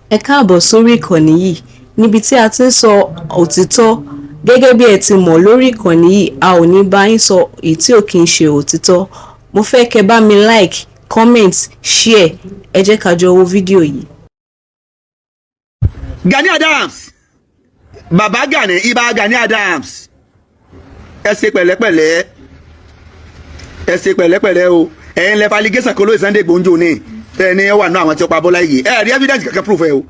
Ẹ káàbọ̀ sórí ìkànnì yìí níbi tí a ti ń sọ òtítọ́. Gẹ́gẹ́ bí ẹ ti mọ̀, lórí ìkànnì yìí, a ò ní bá yín sọ èyí tí ò kí ń ṣe òtítọ́. Mo fẹ́ kẹ́ bá mi like, comment, share. Ẹ jẹ́ ká jọ wo fídíò yìí. Gani Adams, bàbá Gani, Ìbà Gani Adams, ẹ ṣe pẹ̀lẹ́pẹ̀lẹ́, ẹ ṣe pẹ̀lẹ́pẹ̀lẹ́ o. Ẹ̀yin lẹ falligation kó lóye Sunday Igboho ní ẹ ní wà nù àwọn tí ó pa Bọ́lá Ìgè. Ẹ rí evidence kankan proof ẹ o.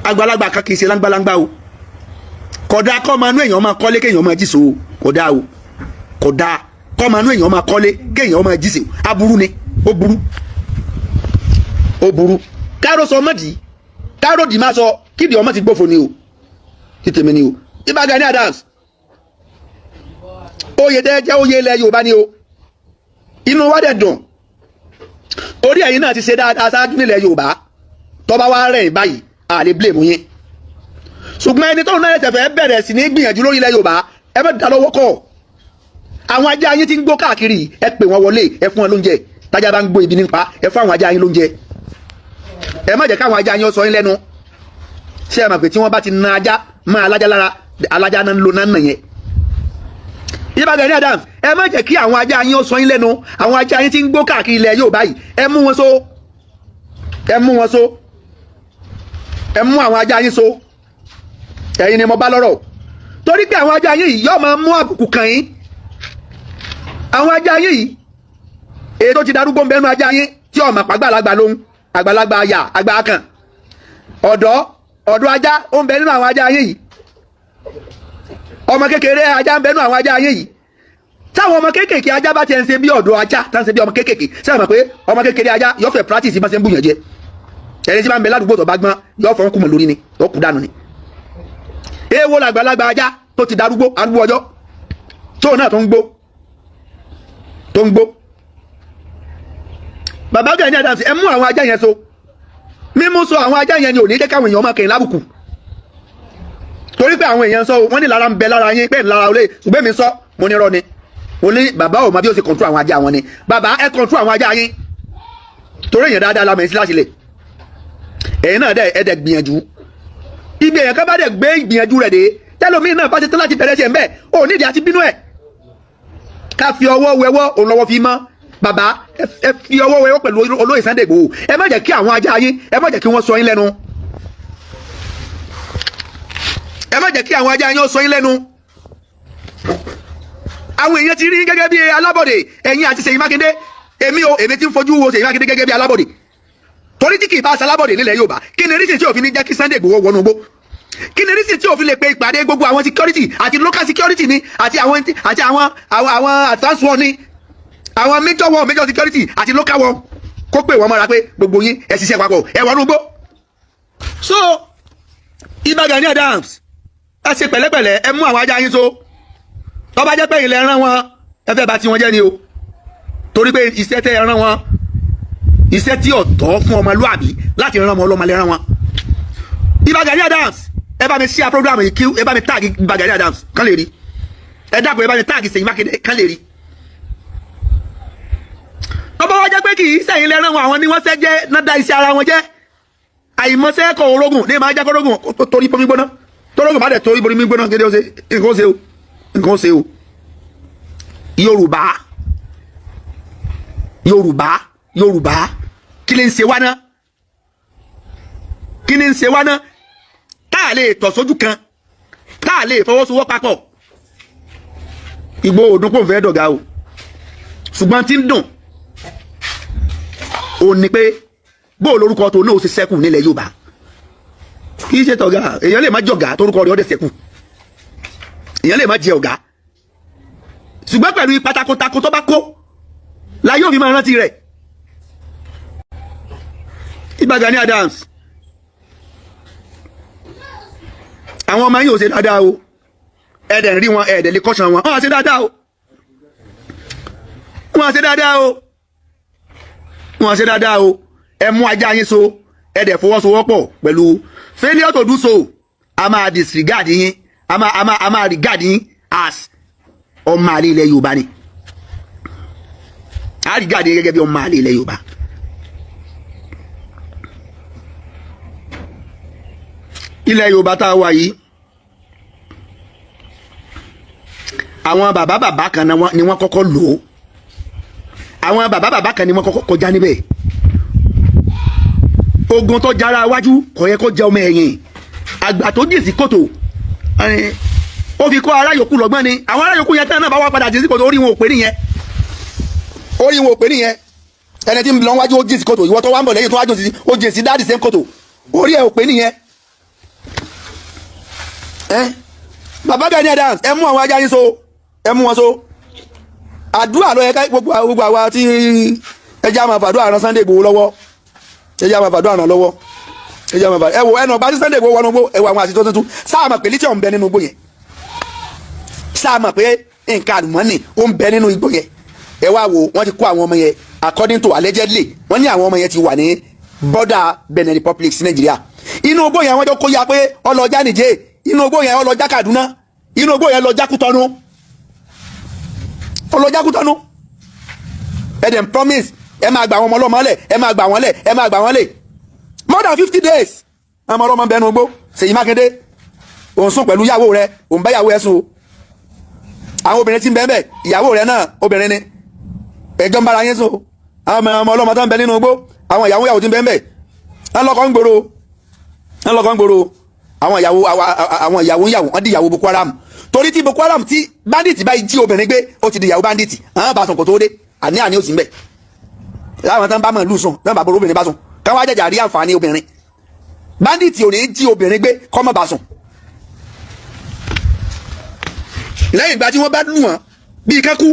Àgbàlagbà kan kì í ṣe láńgbàláńgbà o. Kódà kọ́ máa nú èèyàn máa kọ́lé kéèyàn máa jíṣò o. Kódà o, kódà kọ́ máa nú èèyàn máa kọ́lé kéèyàn máa jíṣò, aburú ni, ó burú, ó burú. Káró sọ mọ́dì, káró dì máa sọ kídi ọmọ ti gbófo ni o, títèmi ni o. Ìbà Gani Adams, oyè tẹ́ jẹ́ oyè ilẹ̀ Yorùbá ni o. Inú wa dẹ̀ dùn orí ẹ̀yin náà ti ṣe dáadáa ṣáájú nílẹ̀ Yorùbá. Tó bá wá rẹ̀ báyìí, a lè blame yín. Ṣùgbọ́n ẹni tóun náà ẹsẹ̀ fẹ́ bẹ̀rẹ̀ sí ní gbìyànjú lórí ilẹ̀ Yorùbá, ẹ má dá lọ́wọ́ kọ̀. Àwọn ajá yín ti ń gbó káàkiri, ẹ pè wọ́n wọlé, ẹ fún wọn lóúnjẹ. Tájá bá ń gbó, ibi nípa. Ẹ fún àwọn ajá yín lóúnjẹ. Ẹ má jẹ́ káwọn ajá yín ó sọ yín lẹ́nu. Ṣé ẹ mọ̀ pé tí wọ́n bá ti na ajá máa alájá lára, alájá náà ń lo náà nà yẹn? Ìbà Gani Adams, ẹ má jẹ́ kí àwọn ajá yín ó sọ yín lẹ́nu. Àwọn ajá yín ti ń gbó káàkiri ilẹ̀ Yorùbá yìí, ẹ mú wọn so, ẹ mú wọn so, ẹ mú àwọn ajá yín so. Ẹ̀yin ni mo bá lọ́rọ̀, torí pé àwọn ajá yín yìí yóò máa mú àbùkù kàn yín. Àwọn ajá yín yìí, èyí tó ti darúgbó ń bẹnu ajá yín tí ọmọ àpàgbàlagbà lóhun, àgbàlagbà àyà àgbà kan, ọ̀dọ́ ọ̀dọ́ ajá ó ń bẹ nínú àwọn ajá yín yìí, ọmọ kékeré ajá ń bẹ nínú àwọn ajá yín yìí. Táwọn ọmọ kéékèèké ajá bá tiẹ̀ ń ṣe bí ọ̀dọ́ ajá, tá ń ṣe bí ọmọ kéékèèké, sẹ́yìn mọ̀ pé ọmọ kékeré ajá yóò fẹ́ practice bá ṣe ń bùyàn jẹ? Ẹni tí bá ń bẹ ládùúgbò tó bá gbọ́n, yóò fọ́n kùmọ̀ lórí ni, yóò kú dànù ni. Èèwo làgbàlagbà ajá tó ti darúgbó, arúgbó ọjọ́ tó náà tó ń gbó, tó ń gbó? Bàbá Gani Adams, ẹ mú àwọn ajá yẹn so. Mímú so àwọn ajá yẹn ni ò ní jẹ́ káwọn èèyàn máa kẹ́yìn lábùkù, torí pé àwọn èèyàn sọ wọ́n ní lára ń bẹ lára yín pé lára olè. Ṣùgbọ́n mi sọ, mo ní rọ ni. Mo ní bàbá ò mọ bí ó ṣe control àwọn ajá wọn ni. Bàbá, ẹ control àwọn ajá yín, torí èèyàn dáadáa la mọ̀ sí láti lè. Ẹ̀yin náà dẹ̀ ẹ dẹ̀ gbìyànjú. Ibi èèyàn kan bá dẹ̀ gbé ìgbìyànjú rẹ̀ dé, tẹ́lómi náà bá ti tán láti bẹ̀rẹ̀ ṣe ń bẹ̀, ò nídìí àti bínú ẹ̀. Ká fi ọwọ́ wẹwọ́, òun lọ́wọ́ fi mọ́. Bàbá, ẹ fi ọwọ́ wẹwọ́ pẹ̀lú olóyè Sunday Igboho. Ẹ má jẹ́ kí àwọn ajá yín, ẹ má jẹ́ kí wọ́n sọ yín lẹ́nu. Ẹ má jẹ́ kí àwọn ajá yín ó sọ yín lẹ́nu. Àwọn èèyàn ti rí gẹ́gẹ́ bí alábọ̀dé, ẹ̀yin àti Ṣèyí Mákindé. Èmi o, èmi ti ń fojú wo Ṣèyí Mákindé gẹ́gẹ́ bí alábọ̀dé, torí tí kì í bá aṣọ alábọ̀dé nílẹ̀ Yorùbá, kí ni reason tí òfin ní jẹ́ kí Sunday Igboho wọnú igbó? Kí ni reason tí òfin lè pe ìpàdé gbogbo àwọn security àti local security ni, àti àwọn advance one ni, àwọn major one, major security àti local one, kó pè wọ́n mọ́ra pé gbogbo yín, ẹ ṣiṣẹ́ papọ̀, ẹ wọnú igbó? So Ìbà Gani Adams, ẹ ṣe pẹ̀lẹ́pẹ̀lẹ́, ẹ mú àwọn ajá yín so. Tó bá jẹ́ pé ilẹ̀ rán wọn, ẹ fẹ́ bà tiwọn jẹ́ ni o, torí pé iṣẹ́ tẹ́ ẹ rán wọn, iṣẹ́ tí ò tọ́ fún ọmọlúàbí láti rán ọmọ ọlọ́mọ lè rán wọn. Ìbà Gani Adams, ẹ bá mi share program yìí, kí ẹ bá mi tag Ìbà Gani Adams kán lè rí. Ẹ dákun, ẹ bá mi tag Ṣèyí Mákindé kán lè rí. Tó bá wá jẹ́ pé kì í sẹ́yìn lè rán wọn, àwọn ni wọ́n ṣẹ́ jẹ́ náà, dá iṣẹ́ ara wọn jẹ́. Àìmọ̀ṣẹ́ kọ̀ orógùn ní máa jẹ́ kórógùn torí bomi gbóná. Torógùn bá dẹ̀ torí bomi gbóná, kéde ó ṣe nǹkan, ó ṣe o, nǹkan ó ṣe o. Yorùbá, Yorùbá, Yorùbá, kí ni ń ṣe wá ná? Kí ni ń ṣe wá ná tá a lè tọ̀ sójú kan, tá a lè fọwọ́sowọ́ papọ̀? Ìgbòho òdùn pò ń fẹ́ dọ̀gá o, ṣùgbọ́n tí ń dùn ò ní pé bó lórúkọ tó náà ó ṣe sẹ́kù nílẹ̀ Yorùbá. Kì í ṣe tọ̀gá. Èèyàn lè má jọ̀gá, torúkọ rẹ̀ ó dẹ̀ sẹ́kù. Èèyàn lè má jẹ ọ̀gá, ṣùgbọ́n pẹ̀lú ipa takuntakun tó bá kó la yóò fi máa rántí rẹ̀. Ìbà Gani Adams, àwọn ọmọ yìí ò ṣe dáadáa o. Ẹ̀ẹ́dẹ̀ ń rí wọn, ẹ̀ẹ́dẹ̀ lè kọ́ṣán wọn. Wọ́n á ṣe dáadáa o, wọ́n á ṣe dáadáa o, wọ́n á ṣe dáadáa o. Ẹ mú ajá yín so, ẹ dẹ̀ fọwọ́sowọ́pọ̀ pẹ̀lú. Failure to do so, a máa disregard yín, a máa regard yín as ọmọ àlè ilẹ̀ Yorùbá ni. A regard yín gẹ́gẹ́ bí ọmọ àlè ilẹ̀ Yorùbá. Ilẹ̀ Yorùbá tá a wà yìí, àwọn bàbá bàbá kan ni wọ́n kọ́kọ́ lò ó. Àwọn bàbá bàbá kan ni wọ́n kọ́kọ́ kọjá níbẹ̀. Ogun tó jára wájú kò yẹ kó jẹ ọmọ ẹ̀yìn. Àgbà tó jìn sí kòtò, ó fi kó ará yòókù lọ́gbọ́n ni. Àwọn ará yòókù yẹn tán náà bá wá padà jìn sí kòtò, orí wọn ò pé nìyẹn, orí wọn ò pé nìyẹn. Ẹni tí ń lọ wájú, ó jìn sí kòtò. Ìwọ tó wá ń bọ̀ lẹ́yìn tó wá jìn sí, ó jìn sí that same kòtò, orí ẹ̀ ò pé nìyẹn. Ẹ bàbá Gani Adams, ẹ mú àwọn ajá yín so, ẹ mú wọn so. Àdúrà ló yẹ ká gbogbo àwa tí ẹ jẹ́ àmọ́ fàdúrà ran Sunday Igboho lọ́wọ́. Ẹ jẹ́ àmọ́ fàdúrà ràn lọ́wọ́. Ẹ jẹ́ àmọ́ fàdúrà. Ẹ wo ẹnu ọba tí Sunday Igboho wọnú gbó, ẹ wo àwọn àṣìṣe tuntun. Sáà mọ̀ pé lithium ń bẹ nínú igbó yẹn? Sáà mọ̀ pé nǹkan àlùmọ́nì ó ń bẹ nínú igbó yẹn? Ẹ wá wo, wọ́n ti kó àwọn ọmọ yẹn. According to allegedly, wọ́n ní àwọn ọmọ yẹn ti wà ní border Benin Republic sí Nàìjíríà. Inú igbó yẹn, wọ́n jọ kó ya pé ọlọ́jà Nìjẹ́. Inú igbó yẹn, ọlọ́jà Kaduna. Inú igbó yẹn, lọ́jà Kútọ́nù, ọlọ́jà Kútọ́nù. Ẹ dẹ̀ promise ẹ máa gba àwọn ọmọ ọlọ́mọ lẹ̀, ẹ máa gbà wọ́n lẹ̀, ẹ máa gbà wọ́n lẹ̀. More than 50 days, àwọn ọmọ ọlọ́mọ bẹnu igbó. Ṣèyí Mákindé, òun sùn pẹ̀lú ìyàwó rẹ, òun bá ìyàwó ẹ sùn o. Àwọn obìnrin tí ń bẹ́ẹ̀ bẹ́ẹ̀, ìyàwó rẹ náà obìnrin ni, ẹjọ́ ń bára yín sùn o. Àwọn ọmọ ọlọ́mọ tó ń bẹ nínú igbó, àwọn ìyàwó ìyàwó tí ń bẹ́ẹ̀ bẹ́ẹ̀, ń lọ́kọ́ ń gbòòrò, ń lọ́kọ́ ń gbòòrò. Àwọn ìyàwó, àwọn ìyàwó ìyàwó, wọ́n di ìyàwó Boko Haram, torí tí Boko Haram, tí bandit báyìí jí obìnrin gbé, ó ti di ìyàwó bandit. Àwọn bá sùn kò tó dé, àní àní ó sì ń bẹ̀. Láwọn tán bá mọ̀ lù sùn tán, bá borò obìnrin bá sùn, káwọn ajájà rí àǹfààní obìnrin. Bandit ò ní jí obìnrin gbé kọ́ mọ́ bá sùn. Lẹ́yìn ìgbà tí wọ́n bá lù wọ́n bíi kẹ́kú,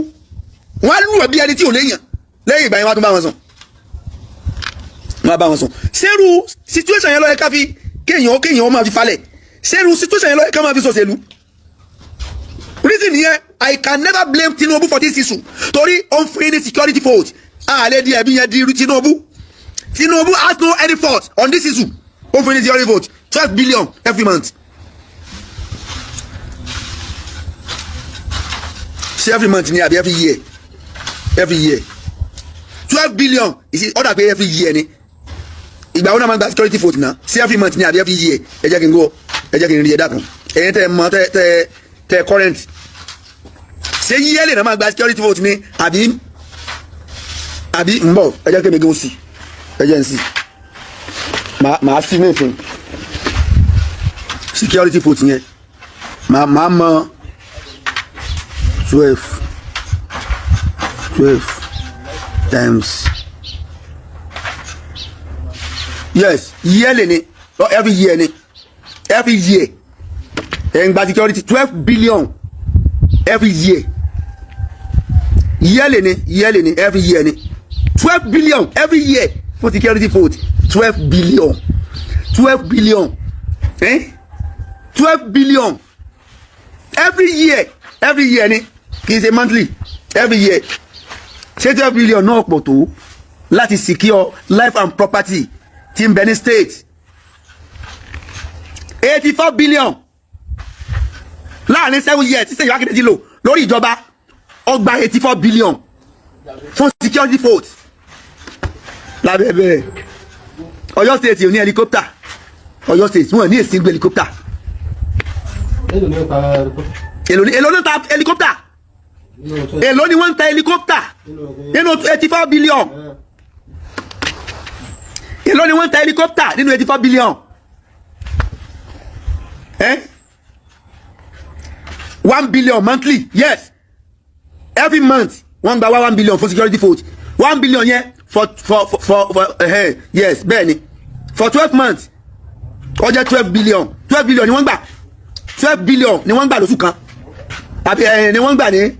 wọ́n á lù wọ́n bí ẹni tí ò léèyàn. Lẹ́yìn ìgbà yẹn, wọ́n á tún bá wọn sùn, wọ́n á bá wọn sùn. Sẹ́rù situation yẹn ló yẹ ká fi kéèyàn máa fi falẹ̀? Sẹ́rù situation yẹn ló yẹ ká máa fi sọ̀sẹ̀lú? Reason yẹn, I can never blame Tinubu for this issue, torí ó ń fún yín ní security vote. Àlẹ́ di ẹ̀bí yẹn di Tinubu. Tinubu has no any fault on this issue. Ó fún yín ní security vote, 12 billion every month. Ṣé every month ni àbí every year? Every year, 12 billion. Ìsì ọ̀dà pé every year ni. Ìgbà wo náà máa ń gba security vote náà? Ṣé every month ni àbí every year? Ẹ jẹ́ kí n gbọ́, ẹ jẹ́ kí n rí. Ẹ dákun, ẹ̀yin tẹ́ ẹ mọ̀, tẹ́ current, ṣé yearly náà máa gba security vote ni àbí ń bọ̀? Ẹ jẹ́ kí mi gún sí, ẹ jẹ́ n sí, màá sí ní ìfín security vote yẹn, màá mọ 12 times. Yes, yearly ni, every year ni, every year. Ẹ̀ ń gba security 12 billion every year. Yearly ni, yearly ni, every year ni. 12 billion every year for security vote. 12 billion, 12 billion, eh? 12 billion every year, every year ni, kì í ṣe monthly, every year. Ṣé 12 billion náà pọ̀ tó láti secure life and property tí ń bẹ ní state? 84 billion láàrin 7 years tí Ṣèyí Mákindé ti lò lórí ìjọba, ó gba 84 billion fún security vote. Lábẹ́ bẹ́ẹ̀, Ọ̀yọ́ State ò ní helicopter. Ọ̀yọ́ State, wọn ní èsì ń gbé helicopter. Èló ni ó ta helicopter? Èló ló ń ta helicopter? Èló ni wọ́n ń ta helicopter nínú 84 billion? Èló ni wọ́n ń ta helicopter nínú 84 billion? Eh? 1 billion monthly. Yes, every month wọ́n gba 1 billion for security vote. 1 billion yẹn for yes, bẹ́ẹ̀ ni, for 12 months, ó jẹ́ 12 billion. 12 billion ni wọ́n gbà, 12 billion ni wọ́n gbà lóṣù kan, àbí ẹ̀ ni wọ́n gbà ní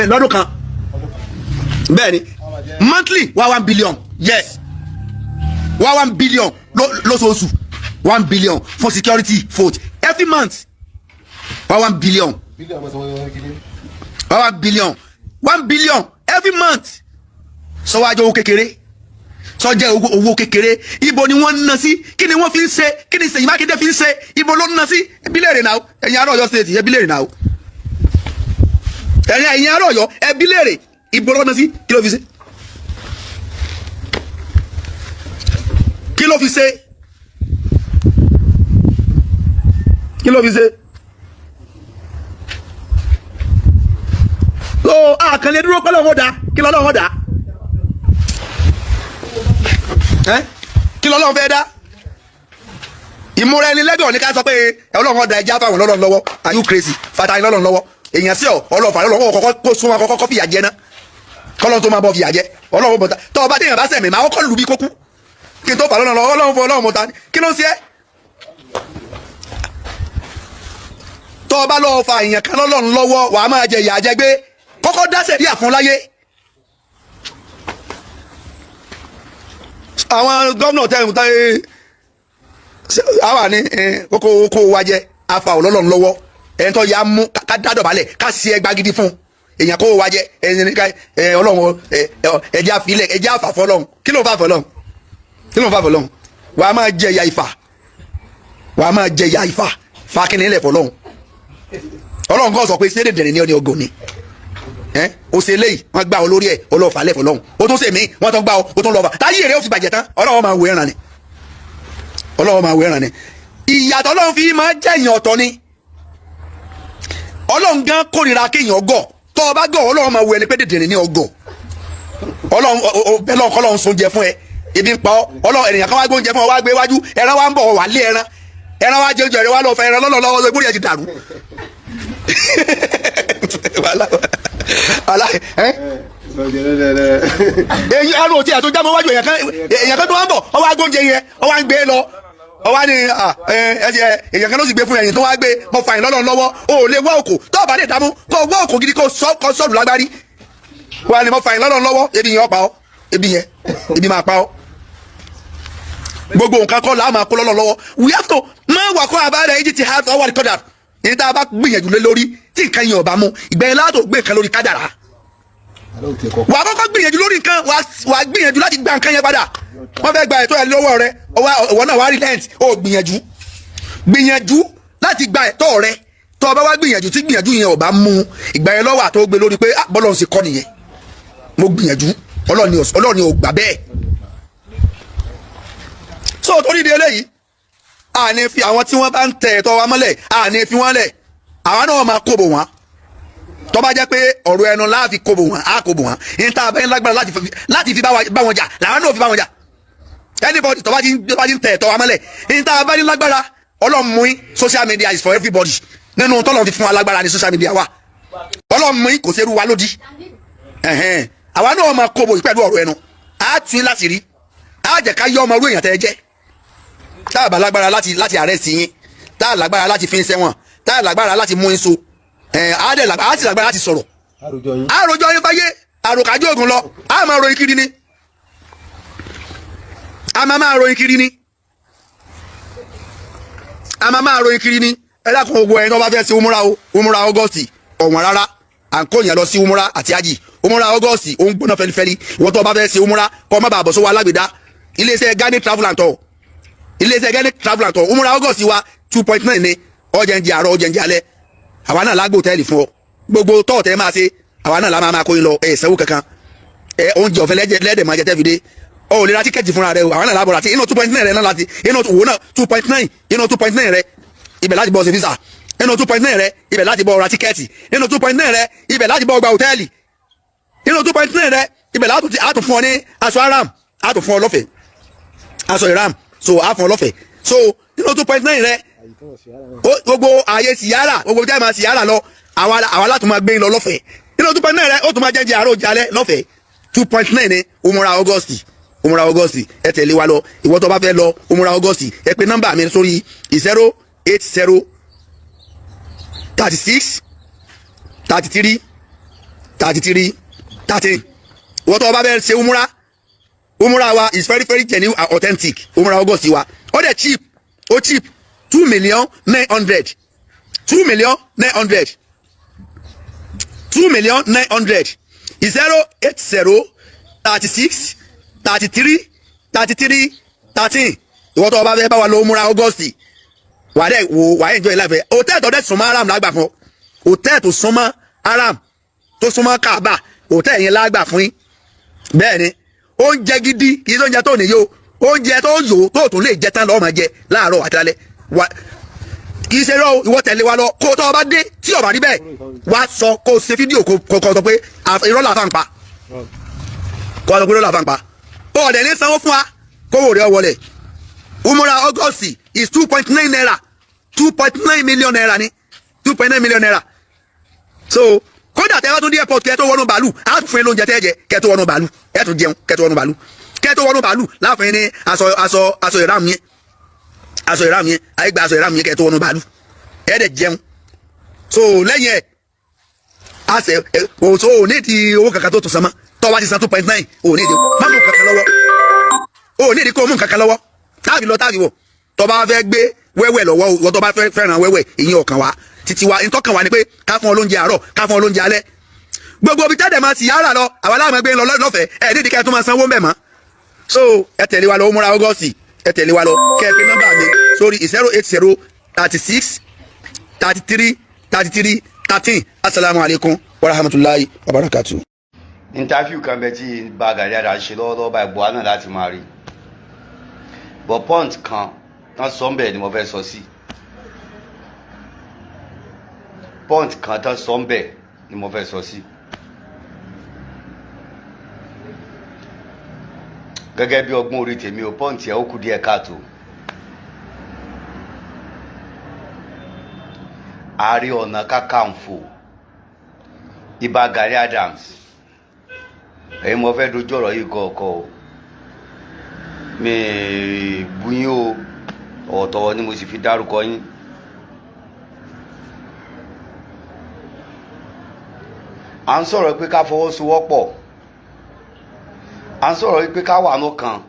lọ́dún kan? Bẹ́ẹ̀ ni, monthly wá 1 billion. Yes, wá 1 billion lóṣooṣù, 1 billion for security vote every month, wá 1 billion. Wá 1 billion, 1 billion every month. Sọ wá jẹ́ owó kékeré? Sọ jẹ́ owó kékeré? Ibo ni wọ́n ń ná sí? Kí ni wọ́n fi ń ṣe? Kí ni Ṣèyí Mákindé fi ń ṣe? Ibo ló ń ná sí? Ẹbí léèrè náà. Ẹ̀yin ará Ọ̀yọ́ State, ẹbí léèrè náà. Ẹ̀yin ará Ọ̀yọ́, ẹbí léèrè, ibo ló ń ná sí? Kí ló fi ṣe? Kí ló fi ṣe? Kí ló fi ṣe? So àkànlé dúró pẹ́ lọ́wọ́ da. Kí lọ́wọ́ da? Kí lọ́lọ́run fẹ́ dá? Ìmúra ẹni lẹ́gàn ní ká sọ pé Ọlọ́run ọ̀dà ẹja fáwọn ọlọ́run lọ́wọ́. Are you crazy? Fata ẹni lọ́lọ́run lọ́wọ́. Èèyàn sí ọ ọlọ́fà lọ́wọ́ kọ́kọ́ kó sún wọn kọ́kọ́ kọ́ fìyà jẹ ná. Kọ́lọ́run tó máa bọ̀ fìyà jẹ. Ọlọ́run bọ̀tà. Tọ́ ọba téèyàn bá sẹ̀mí máa kọ́kọ́ lù bí kókú. Kí n tó fà lọ́nà lọ́wọ́ Ọlọ́run fún Ọlọ́run mọ̀ta. Kí ló ń ṣe ẹ́? Tọ́ ọba lọ́ọ́ fa èèyàn kan lọ́lọ́run lọ́wọ́ wàá máa jẹ ìyà jẹ gbé. Kọ́kọ́ dá sẹ̀ríà fún láyé. Àwọn gómìnà tẹ̀ ń tẹ́ àwa ní kókó kó wa jẹ afa ọlọ́lọ́run lọ́wọ́ ẹni tó ya mú ká dádọ̀bálẹ̀ ká sí ẹgbá gidi fún èèyàn kó wa jẹ ẹni ká ọlọ́run ẹjẹ́ àfilẹ̀ ẹjẹ́ àfàfọ́ ọlọ́run. Kí ló ń fàfọ́ ọlọ́run? Kí ló ń fàfọ́ ọlọ́run? Wà á máa jẹ ìyà ìfà, wà á máa jẹ ìyà ìfà fàkínní ilẹ̀ fọlọ́run. Ọlọ́run kan sọ pé ṣé dèdèrè ní ọ ní ọgọ ni o ṣe léyìí wọ́n gbá ọ lórí ẹ̀ ọlọ́ọ̀fà lẹ̀ fọlọ́run. O tún ṣe mí wọ́n tún gbá ọ o tún lọ́ọ̀fà táyé rẹ̀ ó fi bàjẹ́ tán. Ọlọ́run máa wò ẹ̀ràn ni, Ọlọ́run máa wò ẹ̀ràn ni. Ìyàtọ̀ Ọlọ́run fi máa jẹ̀yàn ọ̀tọ̀ ni. Ọlọ́run gan kórìíra kéèyàn gọ̀. Tọ́ ọ bá gọ̀ Ọlọ́run máa wò ẹni pé dèdèrè ní ọgọ̀. Ọlọ́run bẹ́ẹ̀ lọ́n kọ́lọ́run sóúnjẹ fún ẹ, ebi ń pa ọ́. Ọlọ́run ènìyàn kan wá gbóúnjẹ fún ọ wá gbé wájú ẹran wá ń bọ̀ wà lé ẹran ẹran wá jẹ oúnjẹ rẹ wá lọ fẹ ẹran lọ́lọ́ lọ́wọ́ ìgbórí ẹ ti dàrú. Wàhálà wàhálà ẹ èyí ẹrù òtí ẹ̀ tó jámọ́ wájú èèyàn kan tó wá ń bọ̀ ọ wá gbóúnjẹ yẹn ọ wá ń gbé lọ ọ wá ní èèyàn kan ló sì gbé fún ẹ̀yìn tó wá gbé mọ fàyìn lọ́lọ́ lọ́wọ́. O ò lè wá òkò tó o bá lè dààmú kó o wá òkò gidi kó o sọ̀rọ̀ lágbárí wà ní mọ fàyìn lọ́lọ́ lọ́wọ́. Ebi yẹn ó pa ọ́, ebi yẹn ebi máa pa ọ́. Gbogbo nǹkan kọ́ la máa kó lọ́lọ́ lọ́wọ́. We have to máa wà kó abáyé yìí ti have our recorder ní tá a bá gbìyànjú lé lórí tí nǹkan yẹn ò bá mú ìgbẹ́yìn látò gbé nǹkan lórí kádàrá. Wà á kọ́kọ́ gbìyànjú lórí nǹkan, wà á gbìyànjú láti gba nǹkan yẹn padà. Wọ́n fẹ́ gba ẹ̀tọ́ ẹ lọ́wọ́ rẹ, ìwọ náà wà á relent. Ó gbìyànjú gbìyànjú láti gba ẹ̀tọ́ rẹ. Tó o bá wá gbìyànjú tí gbìyànjú yẹn ò bá mú ìgbà yẹn lọ́wọ́ àtọ́ gbé lórí pé bọ́lọ̀ ń ṣe kọ́ nìyẹn, mo gbìyànjú Ọlọ́run ni ò gbà bẹ́ẹ̀. So torí di eléyìí a ní fi àwọn tí wọ́n bá ń tẹ ẹ̀tọ́ wa mọ́lẹ̀, a ní fi wọ́n lẹ̀. Àwa náà máa kóbò wọn. Tó bá jẹ́ pé ọ̀rọ̀ ẹnu láàfi kóbò wọn, á kóbò wọn. Ní tá a bá ń lágbára láti fi bá wọn jà làwọn náà fi bá wọn jà. Anybody tó bá ti ń tẹ ẹ̀tọ́ wa mọ́lẹ̀, ní tá a bá ní lágbára Ọlọ́run mú yín. Social media is for everybody. Nínú tọ́lọ́run fi fún wa lágbára ní social media wa. Ọlọ́run mú yín kò sẹ́rù wa lódì. Àwa náà máa kóbò yìí pẹ̀lú ọ̀rọ̀ ẹnu. Á tún yín láti rí, á jẹ́ ká yọ ọmọ irú èèyàn tẹ́ ẹ jẹ́. Tá a bá lágbára láti arrest yín, tá a lágbára láti fi ń sẹ́wọ̀n, tá a lágbára láti mú yín so, á sì lágbára láti sọ̀rọ̀. Àròjọ yín fáyé àròkájú ògùn lọ. Á máa ròyìn kiri ni, a máa ròyìn kiri ni, a máa ròyìn kiri ni. Ẹ dákun gbogbo ẹni tó bá fẹ́ sí umura o, umura August ọ̀wọ́n rárá. À ń kó yẹn lọ sí umura àti ají. Umura August ó ń gbóná fẹlifẹli. Ìwọ́n tó bá fẹ́ sí umura kọ́ má bàa bọ̀ sówó alágbèdá. Iléeṣẹ́ Gani Travel and Tour, iléeṣẹ́ Gani Travel and Tour, umura August wa 2.9 ní ọjà ń jẹ àárọ̀ ọjà ń jẹ alẹ́. Àwa náà lágbó hòtẹ́ẹ̀lì fún ọ. Gbogbo tọ́ọ̀tẹ́ máa ṣe àwa náà la máa kó yín lọ. Ẹ sanwó kankan, ẹ oúnjẹ ọ̀fẹ́ lẹ́dẹ̀ máa jẹ tẹ́fìdé. Ọ ò lè ra tíkẹ́ẹ̀tì fúnra rẹ o. Àwa náà lábọ̀ ra tí inú 2.9 rẹ náà láti inú wò náà 2.9, inú 2.9 rẹ ibẹ̀ láti bọ́ ṣe visa, inú 2.9 rẹ ibẹ̀ láti bọ́ ra tíkẹ́ẹ̀tì, inú 2.9 rẹ ibẹ̀ láti bọ́ gba hòtẹ́ẹ̀lì, inú 2.9 rẹ ibẹ̀ láti àtún fún ọ ní aṣọ aram, àtún fún ọ lọ́fẹ̀ẹ́ aṣọ ìram, so a fún ọ lọ́fẹ̀ẹ́. So nínú 2.9 rẹ gbogbo ààyè síyára, gbogbo jẹ́ máa síyára lọ, àwa láti máa gbé lọ lọ́fẹ̀ẹ́. Nínú 2.9 rẹ ó tún máa jẹ́jẹ́ àárọ̀ jalẹ́ lọ́fẹ̀ẹ́. 2.9 ní umura August, umura August. Ẹ tẹ̀lé wa lọ. Ìwọ tó bá fẹ́ lọ umura August, ẹ pè nọ́mbà mi sórí 080 36 33 33 13. Ìwọ tó bá fẹ́ ṣe umura, umura wa is very very genuine and authentic. Umura August wa ó dẹ̀ cheap, ó cheap, 2,900,000, 2,900,000, 2,900,000. 080 36 33 33 13. Ìwọ tó bá fẹ́ bá wa lọ umura August, wà á dẹ̀ wò, wà á enjoy life ẹ̀. Hòtẹ́ẹ̀lì tó dẹ̀ súnmọ́ haram lágbà fún ọ. Hòtẹ́ẹ̀lì tó súnmọ́ haram, tó súnmọ́ Kaaba, hòtẹ́ẹ̀lì yẹn lágbà fún yín. Bẹ́ẹ̀ ni oúnjẹ gidi, kì í ṣe oúnjẹ tó nìyó, oúnjẹ tó yò tó tún lè jẹ tán lọ́ọ́ máa jẹ láàárọ̀ àti lálẹ́. Kì í ṣe rọ, ìwọ tẹ̀lé wa lọ. Kó o tọ́ ọ bá dé, tí ó bá rí bẹ́ẹ̀, wá sọ, kó o ṣe fídíò, kó o sọ pé irọ́ làfà ń pa, kó o sọ pé irọ́ làfà ń pa. Ó ọ̀dẹ̀ ní sanwó fún wa, kówó rẹ̀ wọlé. Umura August is 2.9 naira, 2.9 million naira ni, 2.9 million naira. So kódà tẹ́ bá tún dé airport, kẹ́ tó wọnú bàálù, á tún fún yín lóúnjẹ tẹ́ jẹ kẹ́ tó wọnú bàálù. Ẹ tún jẹun kẹ́ tó wọnú bàálù. Kẹ́ tó wọnú bàálù, láàfin yín ní aṣọ ìráàmù yẹn, aṣọ ìráàmù yẹn, àyè gba aṣọ ìráàmù yẹn kẹ́ tó wọnú bàálù. Ẹ dẹ̀ jẹun. So lẹ́yìn ẹ̀ a ṣe o, so ò ní di owó kankan tó tún san mọ́. Tọ́ wá ti san 2.9, ò ní di má mú kankan lọ́wọ́, ò ní di kó mú kankan lọ́wọ́ táàbì lọ táàbì wọ̀. Tọ́ bá fẹ́ gbé wẹ́wẹ́ lọ́wọ́, wọ́n tọ́ bá fẹ́ fẹ́ràn wẹ́wẹ́, ìyẹn ọ̀kan wa títí wa. Ntọ́kàn wa ni pé ká fún ọ lóúnjẹ àárọ̀, ká fún ọ lóúnjẹ alẹ́. Gbogbo ibi tẹ́lẹ̀ máa ti yára lọ, àwa láwọn ẹgbẹ́ ń lọ lọ́fẹ̀ẹ́. Ẹ̀ nídìí kẹ́ ẹ tún máa sanwó ń bẹ̀ mọ́. So ẹ tẹ̀lé wa lọ ó múra August. Ẹ tẹ̀lé wa lọ, kẹ́ ẹ pe nọ́mbà mi sórí 08036333313. Asalaamualeykum wa rahmatulahi wa barakatu. Interview kan bẹ tí bá Gani Adams ṣe lọ́wọ́lọ́wọ́ báyìí, buhari náà láti máa rí, but point kan tán sọ ń bẹ̀ ni mo fẹ́ sọ sí. Point kan tán sọ ń bẹ̀ ni mo fẹ́ sọ sí. Gẹ́gẹ́ bí ọgbọ́n orí tèmi ò, point ẹ̀ ó kù díẹ̀ káàtó. Ààrẹ Ọ̀nà Kakanfò Ìbà Gani Adams, ẹ̀yin mo fẹ́ dojú ọ̀rọ̀ yìí kọ̀ọ̀kọ̀ o, mi bú yín o, tọ̀wọ̀tọ̀wọ̀ ni mo sì fi dárúkọ yín. À ń sọ̀rọ̀ pé ká fọwọ́sowọ́pọ̀, à ń sọ̀rọ̀ wípé ká wà lọ́kàn,